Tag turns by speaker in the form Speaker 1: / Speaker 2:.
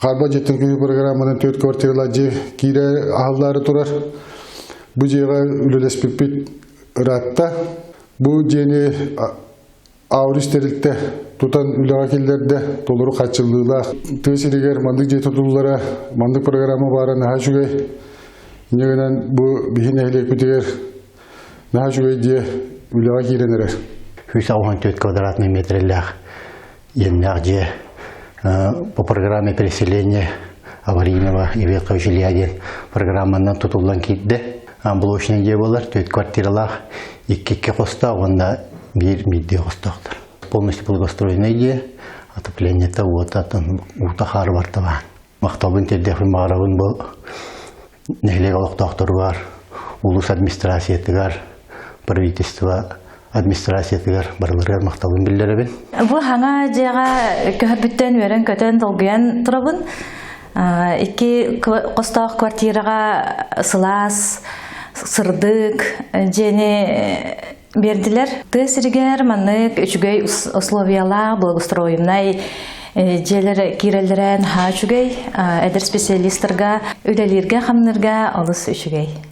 Speaker 1: Хаарба дьиэттэн көһүү программанан төрт квартиралаах дьиэ киирэ аһыллаары турар. Бу дьиэҕэ үлэлэспиппит ыраатта. Бу дьиэни Аурис тэрилтэ тутан үлэҕэ киллэрдэ, толору хааччыллыылаах. Тыа сиригэр маннык дьиэ тутуллара, маннык программа баара наһаа үчүгэй. Инньэ гынан бу биһи нэһилиэкпитигэр наһаа үчүгэй дьиэ үлэҕэ киирэн эрэр.
Speaker 2: 184 квадратный метрлээх иэннээх дьиэ по программе переселения аварийного и ветхого жилья диэн программанан тутуллан киирдэ. Блочный дьиэ буолар, төрт квартиралаах, икки-икки хостоох уонна биир биирдии хостоохтор. Полностью благоустроенный дьиэ, отоплениета, уота, уута хаары барта баар. Махталбын тиэрдиэхпин баҕарабын бу нэһилиэк олохтоохторугар, улуус администрациятыгар, правительство администрациятыгар барыларыгар махталбын биллэрэбин.
Speaker 3: Бу хаҥа дьиэҕэ көһөрбүттэн үөрэн-көтөн долгуйан турабын. Икки хостоох квартираҕа сылаас, сырдык дьиэни биэрдилэр. Тыа сиригэр маннык үчүгэй условиялаах, благоустроеннай дьиэлэр киирэллэрэ наһаа үчүгэй. Эдэр специалистарга үлэлииргэ-хамныырга олус үчүгэй.